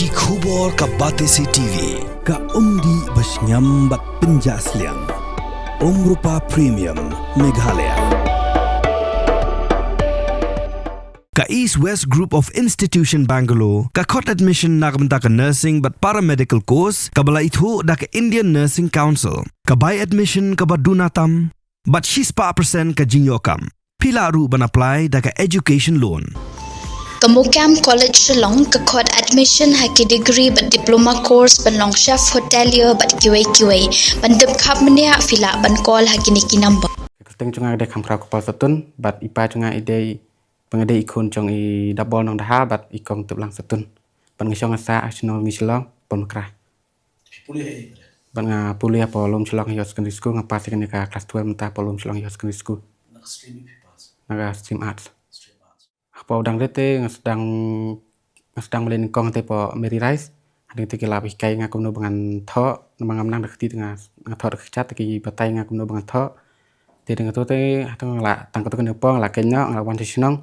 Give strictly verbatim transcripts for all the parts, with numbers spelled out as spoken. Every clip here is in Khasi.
Ki khubor ka Batesi T V, ka umdih ba shngiam bad pynjah sliang. Umrupa Premium, Meghalaya. Ka East West Group of Institution Bangalore, ka khot admission na ka bynta ka nursing bad paramedical course, kaba la ithuh da ka Indian Nursing Council. Ka bai admission kaba duna tam, bad shispah percent ka jingïoh kam. Phi lah ruh ban apply da ka education loan. Ka MOKAM College Shillong ka khot admission ha ki degree bad diploma course ban long chef hotelier bad kiwei kiwei. Ban tip khapbniah phi lah ban call ha kine ki number. Ka kyrteng jong nga ka dei Khamkhraw Kpal Satun, bad i pa jong nga i dei, ba nga dei i khun jong i Dapbor Nongdaha bad i kong Tiplang Satun. Bad nga shong nga sah ha shnong Ngi Shillong, Pol Makra. Phi pule ha i? Bad nga pule hapoh Lum Shillong Higher Secondary School, nga pass ïa kane ka class twelve mynta hapoh Lum Shillong Higher Secondary School. Na ka stream phi pass? Na ka stream arts. Stream arts. Hapoh dang rete nga sdang, nga sdang mlien nyngkong te hapoh Mary Rice. Hadien te ki la hikai nga kumno ba ngan thoh, namar ngam nang da ka kti te nga, nga thoh da ka kjat, te ki batai nga kumno ba ngan thoh. Te dang tu te, hato nga la tang katu kane pong, nga la keiñ noh, nga la wan sha shnong.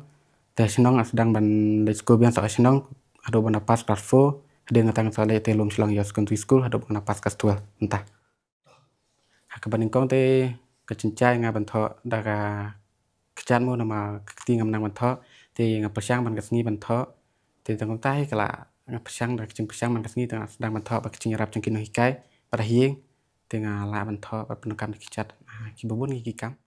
Te shnong nga sdang ban leit skul biang sa shnong, haduh ban da pass class four, hadien nga tang sa leit te Lum Shillong Higher Secondary School, haduh ban da pass class twelve, mynta. Ha kaba nyngkong te ka jingjia nga ban thoh da ka kjat mo namar ka kti ngam nang ban thoh, te nga pyrshang ban ka sngi ban thoh, te tang kumta hi ka la nga pyrshang da ka jingpyrshang ban ka sngi te nga sdang ban thoh bad ka jingïarap jong ki nonghikai, bad ha ïing, te nga lah ban thoh bad pyndonkam da ki kjat, ah, kiba bun ki kam.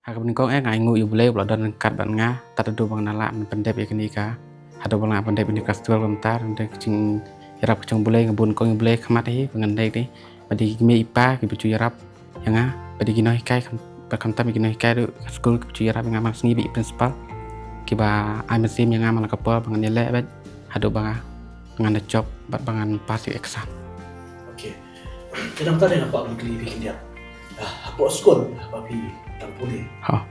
Ha kaba nyngkong eh nga ainguh ïa U Blei ba u la don ryngkat bad nga, tad haduh ba nga la lah ban pyndep ïa kane ka, haduh ba nga la lah ban pyndep ïa kane ka class twelve kumta, dei ka jingïarap ka jong U Blei, nga bun kong ïa U Blei khmat hi ba ngan dei dei, ba dei ki mei ki pa kiba ju ïarap ïa nga, ba dei ki nonghikai, kham, ba khamtam ki nonghikai ruh ka skul kiba ju ïarap ïa nga man ka sngi, ba i principal, kiba ai mynsiem ïa nga man la ka por ba ngan ïaleh beit haduh ba nga ngan da jop bad ba ngan pass ïa ka exam. Okay. Te nangta dei nga kwah ban kylli phi khyndiat. Ah, hapoh skul, haba phi dang pule. Ha.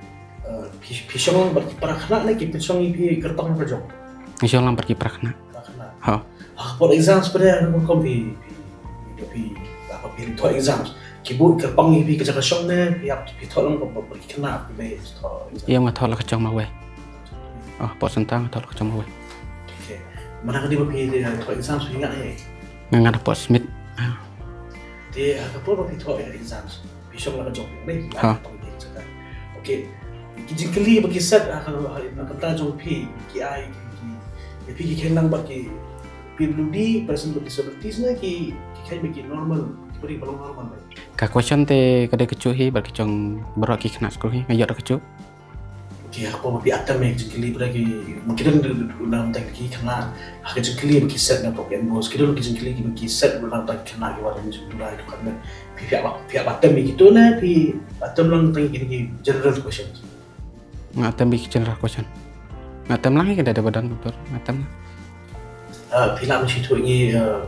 Eh, phi, phi shong lang bad ki para khynnah ne ki pynshong ïa phi kyrpang na ka jong? Ngi shong lang bad ki para khynnah. Para khynnah. Ha. Ah, hapoh exams pat de ngan kum phi, phi, phi, phi, haba phi thoh exams, ki buh kyrpang ïa phi ka jaka shong ne phi ap, phi thoh lang bad, bad ki khynnah, phi thoh exams? Ïa, nga thoh la ka jong marwei. Oh, hapoh center nga thoh la ka jong marwei. Okay. Mynta ka dei ba phi, eh, thoh exams phi ngat hi? Nga ngat hapoh Smith. Ah. Te ha ka por ba phi thoh, eh, exams, phi shong la ka jong phi, ne? Ha. Okay. Ki jingkylli ba ki set ha ka, ha, na ka bynta jong phi, ki ai ki, ki, ki, phi ki kheiñ lang bad ki P W D, person with disabilities, ne ki, ki kheiñ bad ki normal, ki briew ba long normal beit? Ka question te ka dei kajuh hi bad ka jong baroh ki khynnah skul hi, nga ïoh da kajuh. Ki ha ka por ba phi atem ïa ki jingkylli, ba ki, ki don, don, don, don, don ki khynnah ha ka jingkylli ba ki set na pop en bos, ki don ki jingkylli ba ki set na pop ki khynnah ki wan jingkylli tu kan. Phi, phi ap, phi ap atem ïa kitu ne phi atem lang tang ïa ki general questions? Nga atem ïa ki general question. Nga atem lang ïa ki da da badan doktor, nga atem lang. Ah, phi lah ban shu ïathuh ïa ngi, ah,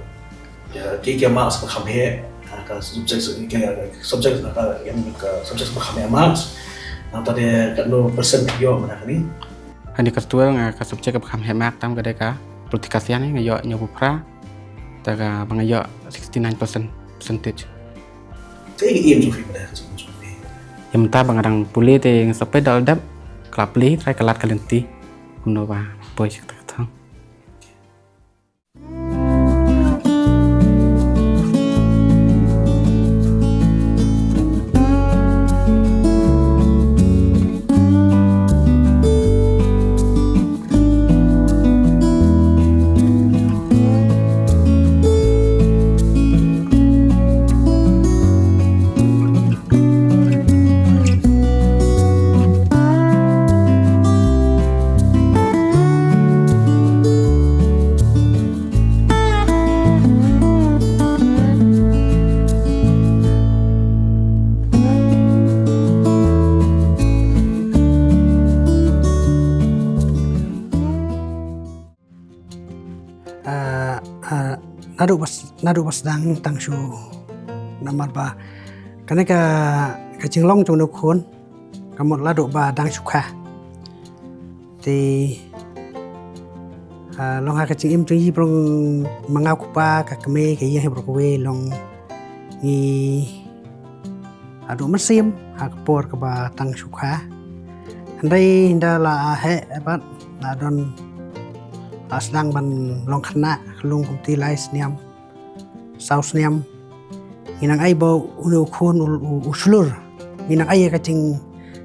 ïa, ki, ki marks ba kham heh, ah, ka subject, ka, ka subject, ka, ïa, ka subject ba kham heh marks. Nangta de katno percent phi ïoh mynta kane? Hangne ka twelve, ah, ka subject ba kham heh mark tam ka dei ka political science, nga ïoh hynñiewphew phra. Te kaba nga ïoh sixty-nine percent percentage. Te ka aim jong phi mynta ka jingim jong phi? Ïa mynta ba nga dang pule te nga sa peit da la dep, ka la plie, trai ka lad ka lynti. Kumno ba poi sha kata ka thong. naduh ba s-, naduh ba sdang tang shu, namar ba kane ka, ka jinglong jong une u khun ka mut naduh ba dang shu kha. Te, ah, long ha ka jingim jong ngi baroh, ma nga u kpa, ka kmie, ka ïing hi baroh kawei long ngi haduh mynsiem ha ka por kaba tang shu kha. Hynrei ynda la heh bad la don, la sdang ban long khynnah, ka long kumta lai snem, saw snem, ngi nang ai ba une u khun u, u, u shlur. Ngi nang ai ïa ka jing,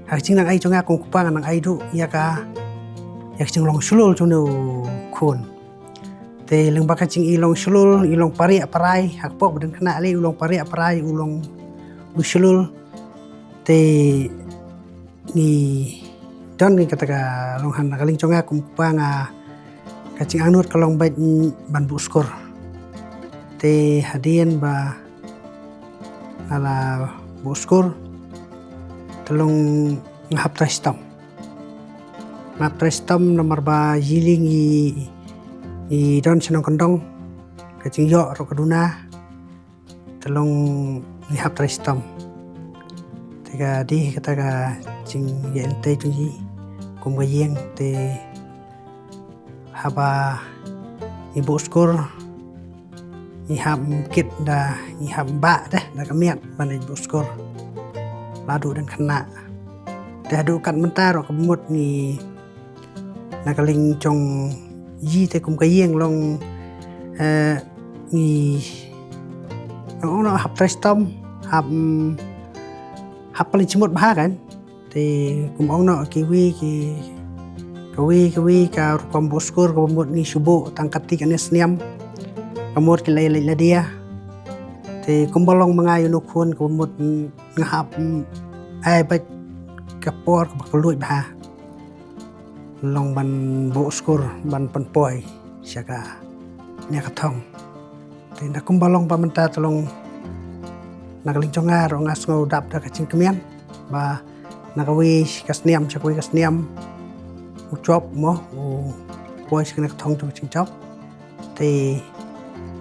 ha ka jingnang ai jong nga kum u kpa, nga nang ai duh ïa ka, ïa ka jinglong shlur jong une u khun. Te lyngba ka jing i long shlur, i long pariah parai, ha ka por ba dang khynnah lei u long pariah parai, u long u shlur. Te ngi don ngi kata ka long, ha na ka liang jong nga kum u kpa, nga ka jingangnud ka long beit ban buh skur. Te hadien ba nga la buh skur, te long nga hap trai shitom. Nga hap trai shitom namar ba ïa lade ngi, ngi don shnong kyndong, ka jingïoh ruh ka duna. Te long ngi hap trai shitom. Te ka dei kata ka jingïaid lynti jong ngi kum ka ïing. Te haba ngi buh skur, ngi hap kit da, ngi hap bah da, da ka miat ban leit buh skur. Naduh dang khynnah. Te haduh kat mynta ruh kaba mut ngi na ka liang jong ngi te kum ka ïing long, eh, ngi, ngi ong noh hap trai shitom, hap, mm, hap pynleit jingmut bha kan. Te kum ong noh kiwei ki, kiwei, kiwei ka rukom buh skur kaba mut ngi shu buh tang katei katne snem, ka mut ki leit leit lade. Te kumba long ma nga ïa une u khun kaba mut nga hap, mm, ai beit ka por kaba kylluid bha. Long ban buh skur ban pynpoi sha kane ka thong. Te ynda kumba long ba mynta te long na ka liang jong nga ruh nga sngew dap da ka jingkmen ba na kawei ka snem sha kawei ka snem u jop mo, u poi sha kane ka thong jong ka jingjop. Te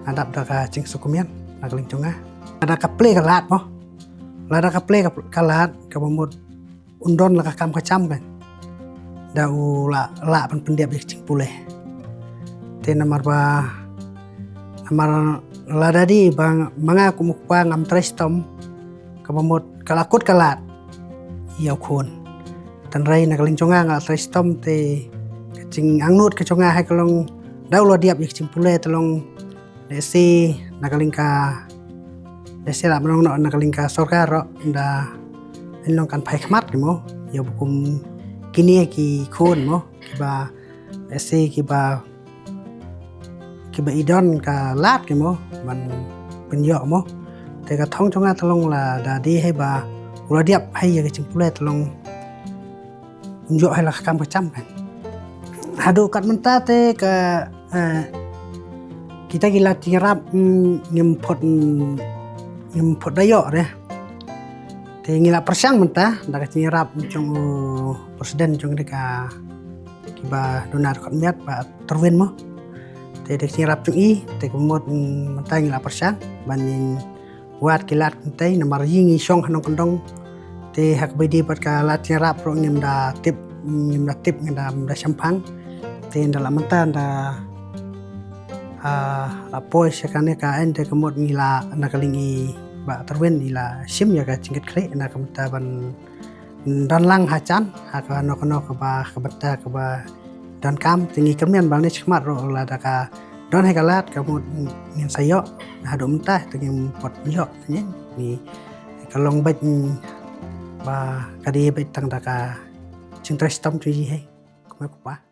nga dap da ka jingsngewkmen na ka liang jong nga. Lada ka plie ka lad mo, lada ka plie ka, ka lad kaba mut un don la ka kam ka jam kan, da u lah, lah ban pyndep ïa ka jingpule. Te namar ba, namar lada dei ba ma nga kum u kpa ngam trai shitom, kaba mut ka la kut ka lad ïa u khun. Tangba na ka liang jong nga nga trai shitom, te ka jingangnud ka jong nga hi ka long da u la dep ïa ka jingpule te long lehse na ka liang ka, lehse lah ban ong noh na ka liang ka sorkar ruh da yn long kan phai khmat ki mo ïa u ba kum kine ki khun mo kiba lehse kiba, kiba i don ka lad ki mo ban pynïoh mo. Te ka thong jong nga te long lada dei hi ba u la dep hi ïa ka jingpule te long un ïoh hi la ka kam ka jam kan. Haduh kat mynta te ka, eh, kita ki lad jingïarap, mm, ngim pat, mm, ngim pat da ïoh re. Te ngi la pyrshang mynta da ka jingïarap jong u president jong ka kiba duna dkhot miat Bah Terwin mo. Te da ka jingïarap jong i te ka mut, mm, mynta ngi la pyrshang ban ngin wad ki lad kynthei namar ïa ngi shong ha nongkyndong. Te ha kaba ïadei bad ka lad jingïarap ruh ngim da tip, ngim da tip, ngim da, ngim da shemphang. Te ynda la mynta ynda, ah, la poi sha kane ka aiñ te ka mut ngi la na ka liang i Bah Terwin i la shim ïa ka jingkitkhlieh na ka bynta ban don lang ha jan ha kano kano kaba, ka bynta kaba donkam. Te ngi kyrmen ba ne shakhmat ruh lada ka don hi ka lad ka mut ngin sa ïoh, haduh mynta te ngim pat ïoh ngi, ngi ka long beit ba ka dei beit tang da ka jingtrei shitom jong ngi hi. Kumno kumba